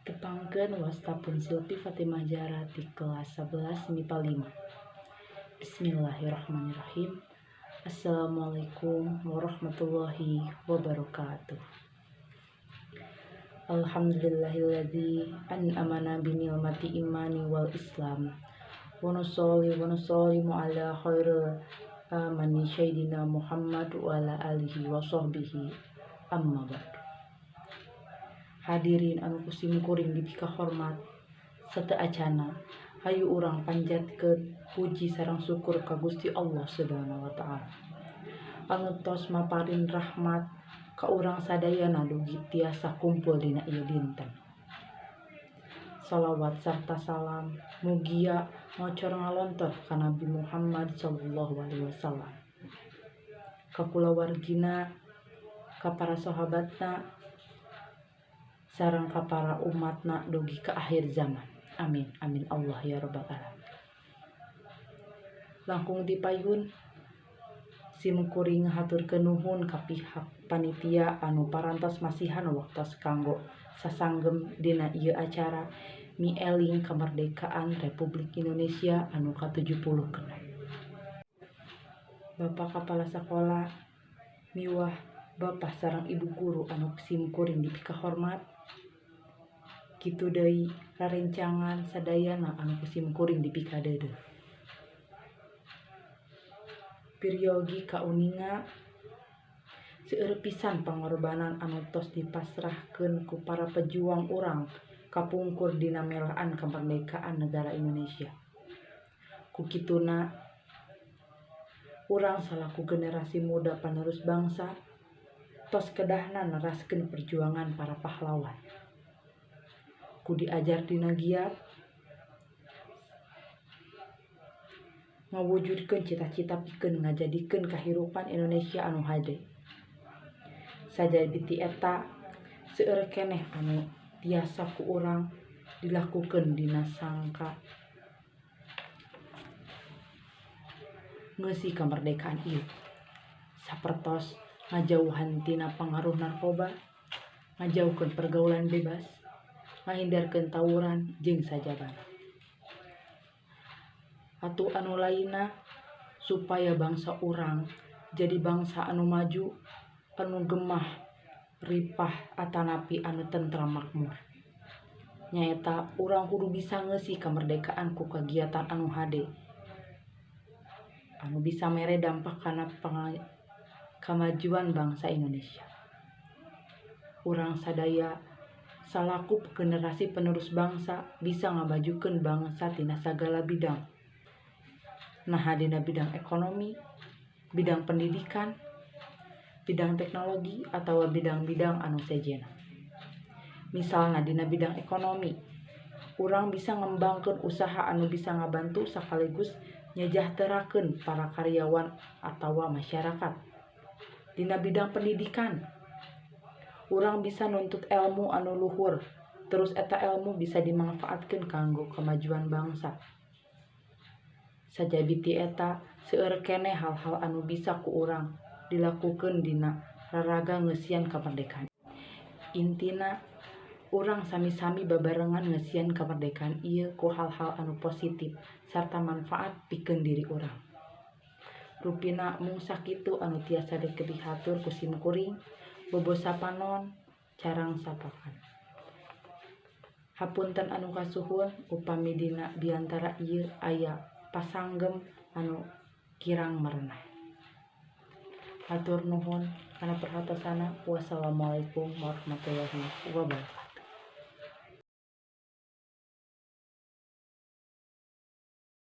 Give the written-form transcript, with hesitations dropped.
Tepangkeun wasta pun Silpi Fatimah Zahra ti kelas 11 MIPA 5. Bismillahirrahmanirrahim. Assalamualaikum warahmatullahi wabarakatuh. Alhamdulillahilladzi an'amana bi ni'mati imani wal islam. Wa nusolli wa nusallimu ala khairil amani sayyidina Muhammad wa ala alihi wa sahbihi amma ba'du. Hadirin anu ku simkuring dipika hormat, sateu acana hayu urang panjatkeun puji sareng syukur ka Gusti Allah Subhanahu wa taala anu tos maparin rahmat ka urang sadayana dugi tiasa kumpul dina ieu dinten. Salawat sarta salam mugia ngocor ngalontor ka Nabi Muhammad sallallahu alaihi wasallam, ka kulawargina, ka para sahabatna, sareng ka para umatna dugi ka akhir zaman. Amin amin Allah ya rabbal alamin. Langkung dipayun simkuring haturkeun nuhun ka pihak panitia anu parantos masihan waktos kanggo sasanggem dina ieu acara mieling kemerdekaan Republik Indonesia anu ka-76. Bapak Kepala Sekolah miwah Bapak sareng Ibu guru anu simkuring dipikahormat, kitu deui rarencangan sadayana anu ku simkuring dipikadeudeuh. Peryogi kauninga seueur pisan pangorbanan anu tos dipasrahkeun ku para pejuang urang kapungkur dina melaan kemerdekaan negara Indonesia. Ku kituna urang salaku generasi muda panerus bangsa tos kedahna neraskeun perjuangan para pahlawan. Ku diajar dina giat ngawujudkeun cita-cita pikeun ngajadikeun kahirupan Indonesia anu hade. Sajabiti eta seueur keneh anu tiasa ku urang dilakukeun dina sangka ngeusi kemerdekaan ieu. Sapertos ngajauhan tina pangaruh narkoba, ngajauhkeun pergaulan bebas, ngahindarkeun tawuran jeung sajabana. Atuh anu lainna supaya bangsa urang jadi bangsa anu maju, anu gemah ripah atanapi anu tentram makmur. Nyaeta urang kudu bisa ngeusi kemerdekaan ku kagiatan anu hade, anu bisa mere dampak kana kamajuan bangsa Indonesia. Urang sadaya salaku generasi penerus bangsa bisa ngamajukeun bangsa tina sagala bidang. Naha dina bidang ekonomi, bidang pendidikan, bidang teknologi, atawa bidang-bidang anu sejenna. Misalna dina bidang ekonomi, urang bisa ngembangkeun usaha anu bisa ngabantu sakaligus nyejahterakeun para karyawan atawa masyarakat. Dina bidang pendidikan, urang bisa nuntut ilmu anu luhur, terus eta ilmu bisa dimanfaatkeun kanggo kemajuan bangsa. Sajabiti eta seueur keneh hal-hal anu bisa ku urang dilakukeun dina raraga ngeusian kemerdekaan. Intina urang sami-sami babarengan ngeusian kemerdekaan ieu ku hal-hal anu positif sarta manfaat pikeun diri urang. Rupina mung sakitu anu tiasa dihatur ku simkuring, bobo sapanon, carang sapakan. Hapunten anu kasuhun upami dina biantara ieu aya pasanggem anu kirang merenah. Hatur nuhun kana perhatosana. Wassalamualaikum warahmatullahi wabarakatuh.